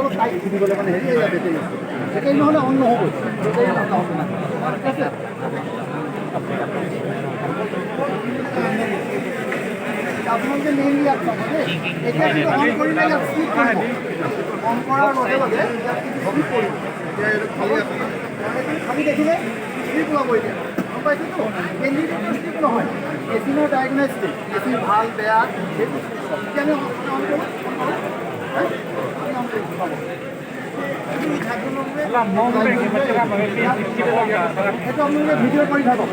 অলপ টাইট দিবলৈ মানে হেৰি, এয়া বেটেৰী আছে। বেটেৰী নহ'লে অন নহ'ব, বেটেৰী নহ'ব না। ঠিক আছে। আপোনালোকে মেইনলি ইয়াত চাব দেই। এতিয়া কিন্তু অন কৰিলে ইয়াত শ্লিপ কৰিব। অন কৰাৰ লগে লগে ইয়াত কিন্তু শ্লিপ কৰিব। এতিয়া এইটো খালী আছে ন? এইটো খালী দেখিলে শ্লিপ ওলাব এতিয়া, গম পাইছেতো? কেণ্ডিডেটৰ শ্লিপ নহয়, মেচিনৰ ডায়েগনষ্টিক, মেচিন ভাল বেয়া সেইটো শ্লিপ ওলাব। এতিয়া আমি অন কৰোঁ, অন কৰোঁ। হা? আমি অন কৰিছোঁ, চাব। সেইটো আপোনালোকে ভিডিঅ' কৰি থাকক।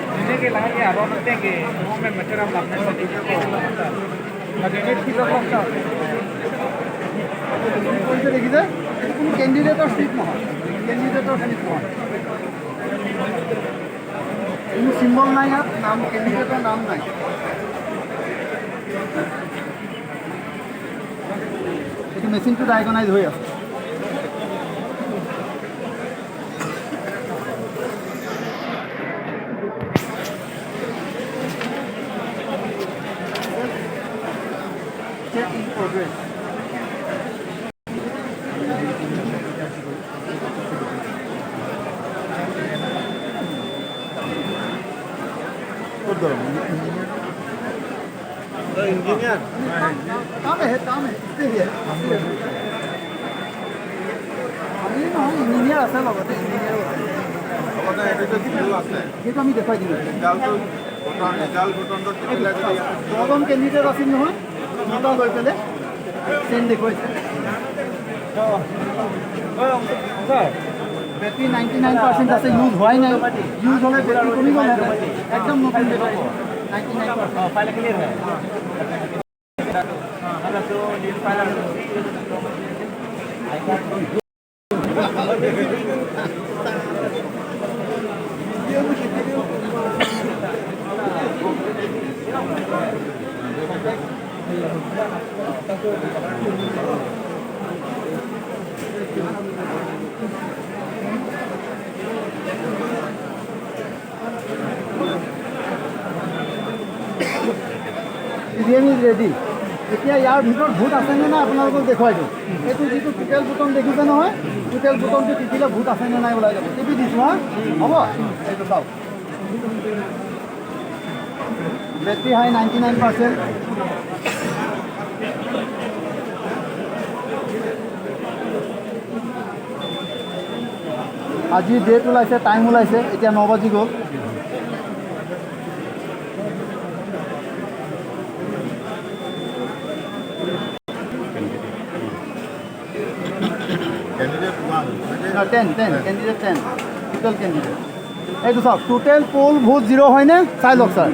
কৰিছে, দেখিছে? এইটো কোনো কেণ্ডিডেটৰ শ্লিপ নহয়, কেণ্ডিডেটৰ শ্লিপ নহয়। কোনো চিম্বল নাই ইয়াত, নাম, কেণ্ডিডেটৰ নাম নাই। এইটো মেচিনটো ডায়েগনাইজ হৈ আছে। Check in progress. ক'ত গ'ল ইঞ্জিনিয়াৰ? ইঞ্জিনিয়াৰ। काम है, काम है। इससे ही है। আমি নহয়, ইঞ্জিনিয়াৰ আছে লগতে, ইঞ্জিনিয়াৰো আছে। লগতে এইটো জিৰ' আছে। সেইটো আমি দেখুৱাই দিলোঁ। ৰিজাল্টটো বটন, ৰিজাল্ট বটনটো টিপিলে যদি ইয়াত 10জন কেণ্ডিডেট আছিল নহয়, দুটা লৈ পেলাই চেন দেখুৱাইছে। বেটেৰী 99% আছে, ইউজ হোৱাই নাই। ইউজ হ'লে বেটেৰী কমি গ'লহেঁতেন। একদম নতুন বেটেৰী, 99%। फाइल क्लियर है। तो फाइल। EVM is ready. এতিয়া ইয়াৰ ভিতৰত ভোট আছেনে নাই আপোনালোকক দেখুৱাই দিওঁ। এইটো যিটো টোটেল বুটন দেখিছে নহয়, টোটেল বুটনটো টিপিলে ভোট আছেনে নাই ওলাই যাব। টিপি দিছোঁ। হা, হ'ব। এইটো চাওক, বেটেৰী হাই 99%। আজি ডেট ওলাইছে, টাইম ওলাইছে। এতিয়া 9 বাজি গ'ল। Candidate one. 10, 10 candidate, 10 total candidate. এইটো চাওক, টোটেল পল ভোট জিৰ' হয়নে? চাই লওক ছাৰ,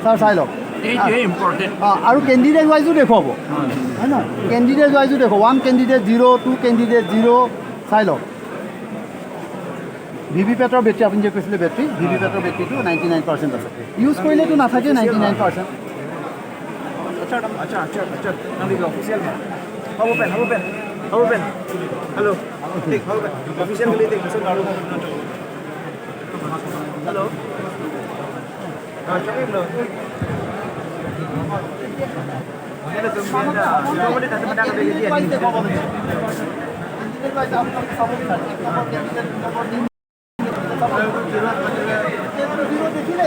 ছাৰ চাই লওক। এইটোৱে ইম্পৰ্টেণ্ট। অঁ, আৰু কেণ্ডিডেট ৱাইজো দেখুৱাব হয় নহয়? কেণ্ডিডেট ৱাইজো দেখুৱাব, one candidate zero, two candidate zero'. চাই লওক। ভি ভি পেটৰ বেটেৰী, আপুনি যে কৈছিলে বেটেৰী, ভি ভি পেটৰ বেটেৰীটো 99% আছে। ইউজ কৰিলেতো নাথাকে 99%। अच्छा अच्छा अच्छा अच्छा, নাম দিব অফিচিয়েল। হ'ব পেন, হ'ব পেন, হ'ব পেন। হেল্ল' ঠিক, হ'ব পেন অফিচিয়েল বুলি দেখ। হেল্ল', আচ্ছা। কেণ্ডিডেট ৱাইজ দেখুৱাব লাগিব। কেণ্ডিডেট ৱাইজ আপোনালোকে চাব বিচাৰে, এক নম্বৰ কেণ্ডিডেট, দুই নম্বৰ, তিনি। জিৰ' দেখিলে